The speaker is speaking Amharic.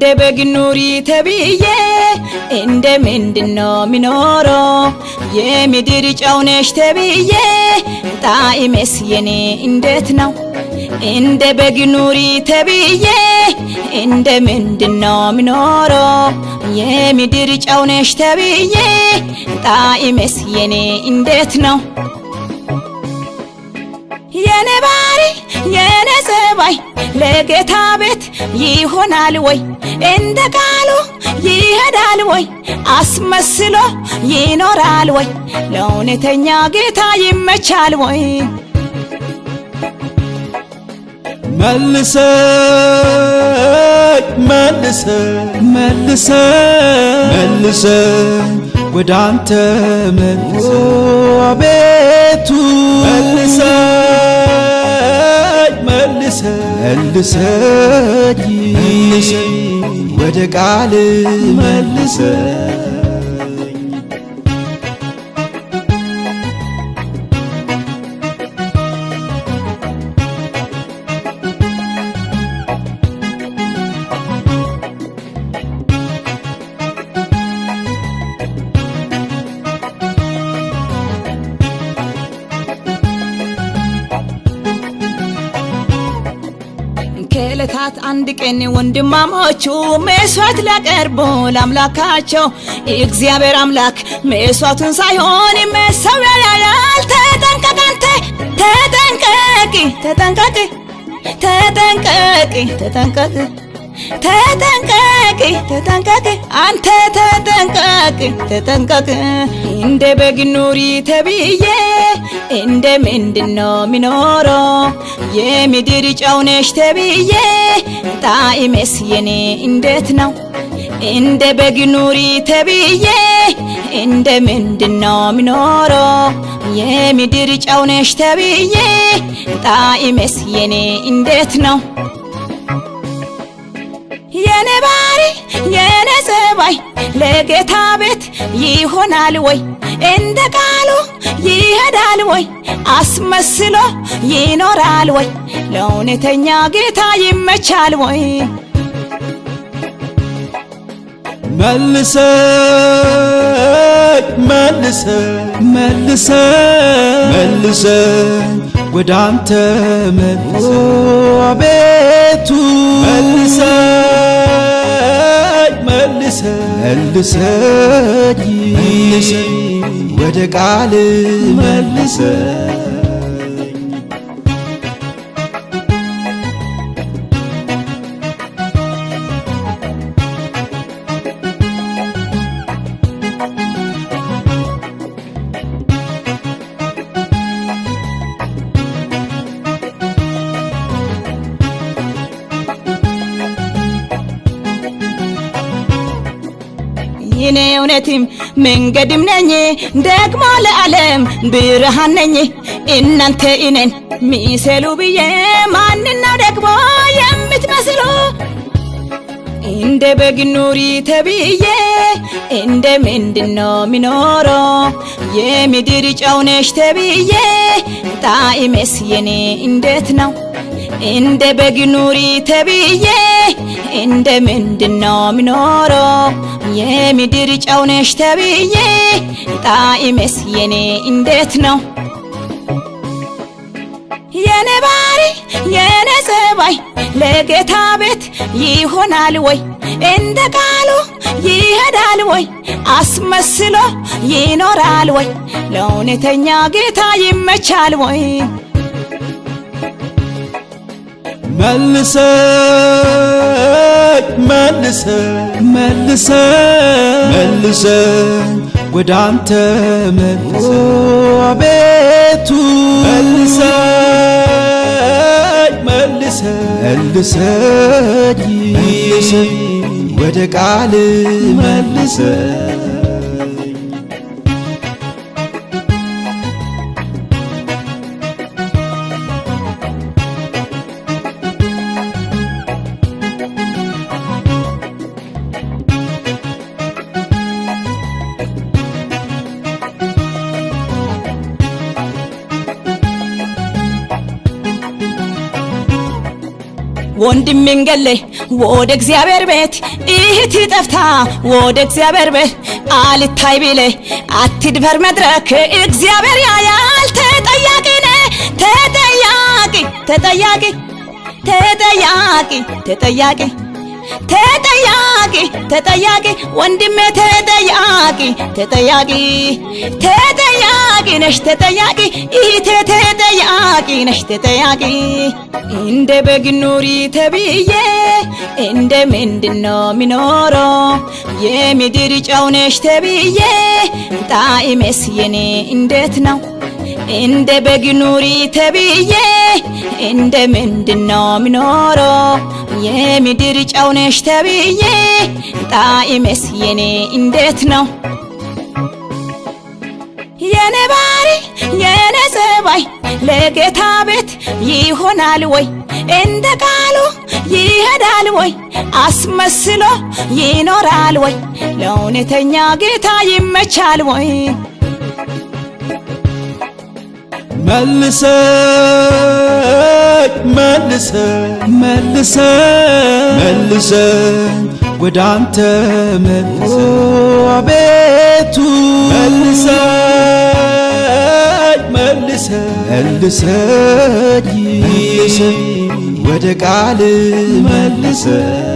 እንደ በግ ኑሪ ተብዬ እንደ ምንድነው ሚኖረው? የምድር ጨው ነሽ ተብዬ ጣዕሜስ የኔ እንዴት ነው? እንደ በግ ኑሪ ተብዬ እንደ ምንድነው ሚኖረው? የምድር ጨው ነሽ ተብዬ ጣዕሜስ የኔ እንዴት ነው? የኔ ባህሪ የኔ ጸባይ ለጌታ ቤት ይሆናል ወይ? እንደ ቃሉ ይሄዳል ወይ? አስመስሎ ይኖራል ወይ? ለእውነተኛ ጌታ ይመቻል ወይ? መልሰኝ መልሰኝ መልሰኝ መልሰኝ ወደ አንተ መልሰኝ አቤቱ መልሰኝ መልሰኝ መልሰኝ መልሰኝ ወደ ቃል መልሰኝ። ከዕለታት አንድ ቀን ወንድማሞቹ መስዋዕት ሊያቀርቡ ለአምላካቸው እግዚአብሔር አምላክ መስዋዕቱን ሳይሆን መሠዊያ ያያል። ተጠንቀቅ አንተ ተጠንቀቂ ተጠንቀቂ ተጠንቀቂ ተጠንቀቂ ተጠንቀቂ ተጠንቀቂ አንተ ተጠንቀቂ ተጠንቀቂ። እንደ በግ ኑሪ ተብዬ እንደ ምንድነው ሚኖረው? የምድር ጨው ነሽ ተብዬ ጣዕሜስ የኔ እንዴት ነው? እንደ በግ ኑሪ ተብዬ እንደ ምንድነው ሚኖረው? የምድር ጨው ነሽ ተብዬ ጣዕሜስ የኔ እንዴት ነው? የኔ ባህሪ የኔ ጸባይ ለጌታ ቤት ይሆናል ወይ? እንደ ቃሉ ይሄዳል ወይ? አስመስሎ ይኖራል ወይ? ለእውነተኛ ጌታ ይመቻል ወይ? መልሰኝ መልሰኝ መልሰኝ መልሰኝ ወደ አንተ መልሰኝ አቤቱ መልሰኝ መልሰኝ መልሰኝ መልሰኝ ወደ ቃል መልሰኝ። እኔ እውነትም መንገድም ነኝ ደግሞ ለዓለም ብርሃን ነኝ። እናንተ እኔን ሚሰሉ ብዬ ማንነው ደግሞ የምትመስሉ? እንደ በግ ኑሪ ተብዬ እንደ ምንድነው ሚኖረው? የምድር ጨው ነሽ ተብዬ ጣዕሜስ የኔ እንዴት ነው? እንደ በግ ኑሪ ተብዬ እንደ ምንድነው ሚኖረው? የምድር ጨው ነሽ ተብዬ ጣዕሜስ የኔ እንዴት ነው? የኔ ባህሪ የኔ ጸባይ ለጌታ ቤት ይሆናል ወይ? እንደ ቃሉ ይሄዳል ወይ? አስመስሎ ይኖራል ወይ? ለእውነተኛ ጌታ ይመቻል ወይ? መልሰኝ መልሰኝ መልሰኝ መልሰኝ ወደ አንተ መልሰኝ አቤቱ መልሰኝ መልሰኝ መልሰኝ መልሰኝ ወደ ቃል መልሰኝ። ወንድሜን ገለ ወደ እግዚአብሔር ቤት፣ እህት ጠፍታ ወደ እግዚአብሔር ቤት አልታይ ቢለ አትድፈር መድረክ፣ እግዚአብሔር ያያል። ተጠያቂ ነህ፣ ተጠያቂ፣ ተጠያቂ፣ ተጠያቂ፣ ተጠያቂ፣ ተጠያቂ፣ ተጠያቂ፣ ወንድሜ ተጠያቂ፣ ተጠያቂ፣ ተጠያቂ ነሽ፣ ተጠያቂ፣ እህቴ ተጠያቂ ነሽ፣ ተጠያቂ። እንደ በግ ኑሪ ተብዬ እንደ ምንድነው ሚኖረው? የምድር ጨው ነሽ ተብዬ ጣዕሜስ የኔ እንዴት ነው? እንደ በግ ኑሪ ተብዬ እንደ ምንድነው ሚኖረው? የምድር ጨው ነሽ ተብዬ ጣዕሜስ የኔ እንዴት ነው? የኔ ባህሪ፣ የኔ ጸባይ ለጌታ ቤት ይሆናል ወይ? እንደ ቃሉ ይሄዳል ወይ? አስመስሎ ይኖራል ወይ? ለእውነተኛ ጌታ ይመቻል ወይ? መልሰኝ፣ መልሰኝ፣ መልሰኝ፣ መልሰኝ፣ ወደ አንተ መልሰኝ አቤቱ። መልሰኝ፣ መልሰኝ፣ መልሰኝ፣ ወደ ቃል መልሰኝ።